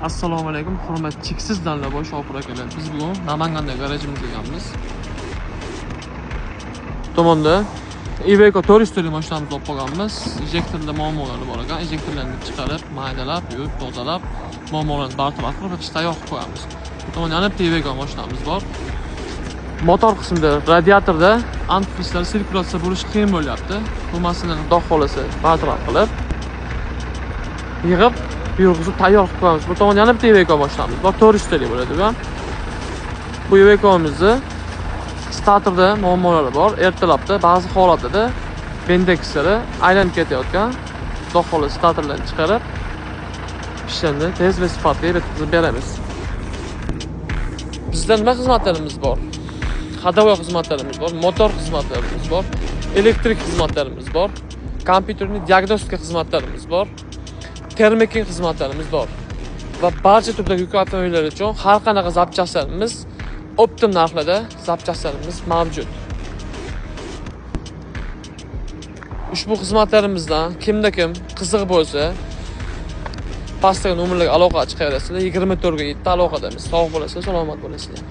Assalomu alaykum, hurmat cheksiz Dalnaboy shofir akalar. Biz bugun Namanganda garajimizga kelganmiz. Tomonda Iveco 400 mashinamizni olib qolganmiz. Ejektorda muammolari bor ekan. Ejektorlarni chiqarib, maydalab, yuvib, tozalab, muammolarni bartaraf qilib, tayyor qilib qo'yamiz. Bu tomonda yana bitta Iveco mashinamiz bor. Motor qismida, radiatorda antifrizlar sirkulyatsiya bo'lishi qiyin bo'lyapti. Bu masalani xudo xolasa bartaraf qilib, yig'ib, yurg'izib tayyor qilib qo'yamiz. Bu tomonda yana bitta Iveco mashinamiz bor, 400 talik bo'ladi bu ham. Bu Iveco'mizni statorda muammolari bor. Ertalabda ba'zi holatlarda bendekslari aylanib ketayotgan. Xudo xolasa statorlarni chiqarib, ishlarni tez va sifatli yetkazib beramiz. Bizda nima xizmatlarimiz bor? Ходовой xizmatlarimiz bor, motor xizmatlarimiz bor, elektrik xizmatlarimiz bor, kompyuterni diagnostika xizmatlarimiz bor, termiking xizmatlarimiz bor. Va barcha turdagi yuk avtomobillari uchun har qanaqa zapchastlarimiz optim narxlarda zapchastlarimiz mavjud. Ushbu xizmatlarimizdan kimda kim qiziq bo'lsa, pastdagi nomerlarga aloqa chiqaverasizlar. 24 ga 7 aloqadamiz. Sog' bo'lasizlar, salomat bo'lasizlar.